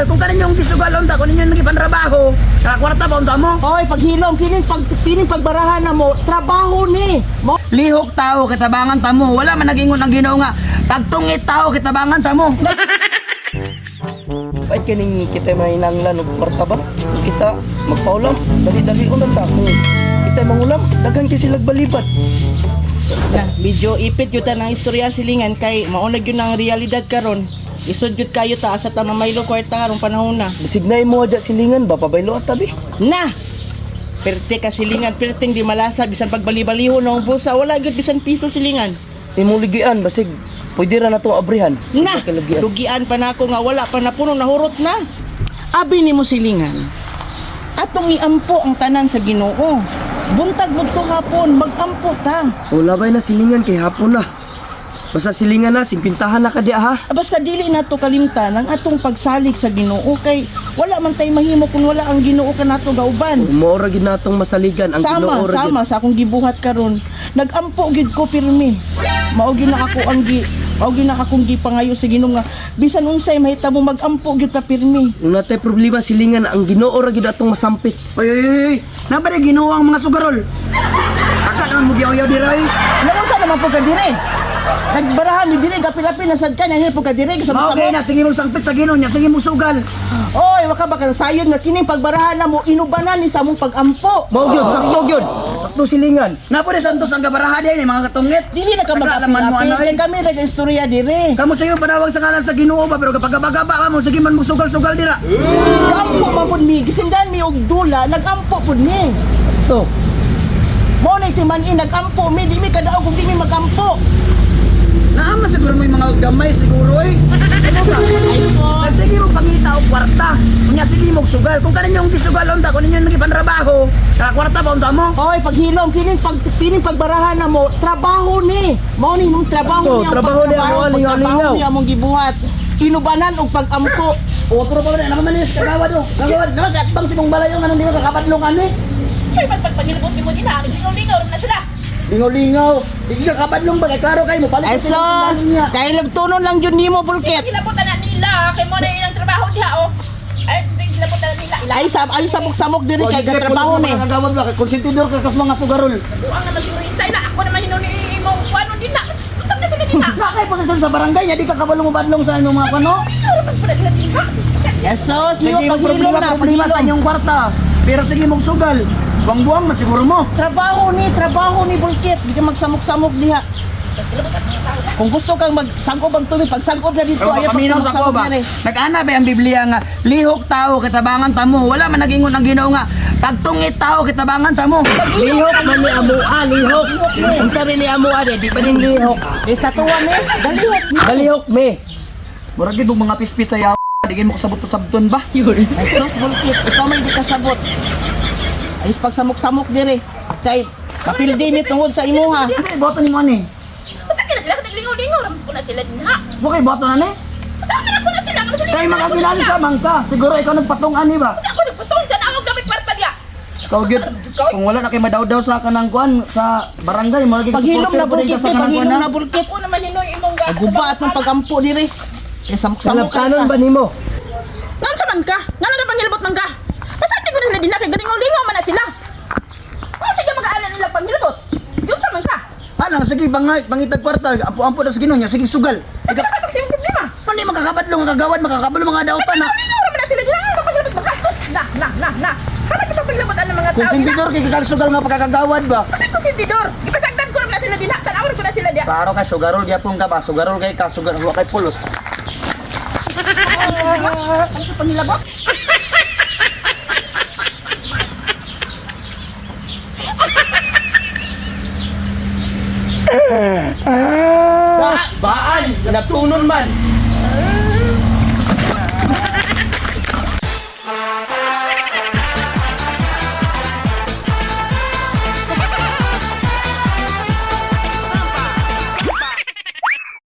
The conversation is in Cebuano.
Kung kaninyong gisugal unta, kung ninyong nagipanrabaho, nakakwarta ba unta mo? Hoy, paghilom kining pag kining pagbarahan na mo, trabaho ni. Mo Lihok tao, kitabangan ta mo. Wala man nagingon ang Ginoo nga. Pagtungit tao, kitabangan ta mo. Ay kining kita mahinanglan og kwarta ba? Kita magpaulam, dali-dali ulam ta kung kita mangulam, daghan kay sila balibad. Na, medyo ipit yun ta ng istorya silingan kay maunag yun ang realidad karon. Isod yun kayo ta asa ta mamaylo kwarta karong panahon na. Bisig na imo dya silingan ba pabaylo at tabi. Na! Perte ka silingan, perteng di malasa bisan pagbali-baliho na ang bulsa, wala gyud bisan piso silingan. Imong ligian basig pwede ra na tong abrihan. Na! Sige, kalagian. Lugian pa nako nga wala pa na puno nahurot na. Abi nimo silingan. Atong iampo ang tanan sa Ginoo. Buntag mo to hapon, magampo ta. Wala bay na silingan kay hapon na. Basta silingan na, singkwintahan na ka diya ha. Basta dili nato kalimtan ang atong pagsalig sa Ginoo kay wala man tay mahimo kung wala ang Ginoo kanato gauban. Mao ra gid natong masaligan ang Sama, Ginoo ra gid. sama sa akong gibuhat karon. Nagampo gid ko pirmi. Mao gyud na ako ang gi mao gyud na akong gipangayo sa Ginoo nga bisan unsay mahitabo magampo gyud ta pirmi. Kung natay problema silingan ang Ginoo ra gid atong masampit. Oy, oy, oy, oy. Nabari Ginoo ang mga sugarol. Akala mo giyaw-yaw dira oy. Naunsa naman po ka dire? Nagbarahan ni dire gapil-apil na sad ka nang po ka dire sa Mao kay na sige mong sangpit sa Ginoo nya, sige mong sugal. Oy, waka ba ka sayon nga kining pagbarahan na mo inubanan ni sa among pagampo. Mao gyud sakto gyud. Sakto silingan. Napo ni Santos ang gabaraha din, mga katungit. Dili na ka Nagkaalaman mo ano mag-apil. eh. Kami ra istorya dire. Kamu sa iyo panawag sa ngalan sa Ginoo ba pero kapag gaba mo sige man mo sugal-sugal dira. Nagampo man pud mi, gisindan mi og dula, nagampo pud mi. To. Mao na timan-in nagampo mi, di mi kadaog kung di mi magampo. Naama siguro mo yung mga gamay siguro eh. Ano ba? Ay sos. Sige mo pangita og kwarta. Unya sige mo sugal. Kung kaninyong gisugal unta, kung ninyong nagipanrabaho, nakakwarta ba unta mo? Hoy, paghilom kining pag kining pagbarahan na mo, trabaho ni. Mao ni imong trabaho To, ni ang trabaho ni pagtrabaho, amo, lingaw, pagtrabaho lingaw. ni among gibuhat. Inubanan og pagampo. O pero pa na naman is kagawa do. Kagawa na sa atbang si mong balayo nga di ka kakabadlong ano eh. Ay, pagpagpagilabot ni mo din ha, lingaw-lingaw na sila. Lingaw-lingaw. Di ka kakabadlong ba kay klaro kay mo palit. Ay sos, kay tunon lang jud nimo bulkit. Gilabot na nila, kay mo na ilang trabaho diha oh. Ay, gilabot na nila. Ay sab ay samok-samok diri kay gatrabaho ni. Kagawad ba kay konsentidor ka kas mga sugarol. Buang naman siguro istay na ako naman hinuni imong kuano din na. Usap na sila din ha. Na kay posisyon sa barangay nya di ka kabalo mo badlong sa imong mga kano. Lingaw naman po na sila din ha. Sus, kasi Yes, sos, Sige nimo mo paghilom problema na, problema sa paghilom. inyong kwarta. Pero sige mong sugal. Buang-buang masiguro mo. Trabaho ni Bulkit, di ka magsamok-samok diha. Kung gusto kang magsangob ang tubig, pagsangob na dito, Pero ayaw paminaw sa ko pagsamok ba? na rin. Nag-ana ba ang Biblia nga lihok tao kitabangan tamo. Wala man nagingon ang Ginoo nga pagtungit tao kitabangan tamo. Lihok man ni amoa, lihok. Unsa rin ni amoa di pa din lihok. Eh, sa tuwa ni, dalihok ni. Balihok me. Murag gid mga pispis sa yaw. Digin mo kasabot sabton ba? Ay, sus, Bulkit, ikaw may di kasabot. Ayos pagsamok-samok dire. Kay, kapildi mi tungod sa imuha. Ano boto ni mo ani? Basta na sila lingaw-lingaw naman po na sila din ha. Mo kay boto na ni? Basta man ako na sila, kamo sila. Kay makakilala sa mangka. Siguro ikaw nagpatong ani ba? Basta ako nagputong dyan, ako gamit kwarta diya. Ikaw gyud kung wala na kay madawdaw sa kanang kuan sa barangay mo lagi Paghilom na Bulkit, eh, paghilom na Bulkit. Ako naman hinoy imong ga. Paguba at ng pagampo dire. Eh, samok-samok Salabtanon ba nimo? Ngan sa man ka? Ngano ka panghilabot man ka? Basta di ko na sila din ha, kay galingaw-lingaw man na sila. Kung sige mag-aala nila panghilabot. Yun sa man ka. Ano sige bangay pangitag kwarta ampo-ampo daw sa Ginoo nya sige sugal. Ikaw Ikaw ka pag problema. ano makakabadlong ang kagawad makakabalo mga dautan na. Lingaw naman na sila din. Ang paghilabot magkastos. Na, na, na, na. Para kita paghilabot ang mga tao. Konsentidor kay kagsugal nga pagkakagawad ba? Kasi konsentidor. Gipasagdan ko naman na sila din. Tanawin ko na sila diya. Klaro ka sugarol gyapon ka ba? Sugarol kay ka sugar wa kay pulos. Ano sa panghilabot? Baan, natunon man.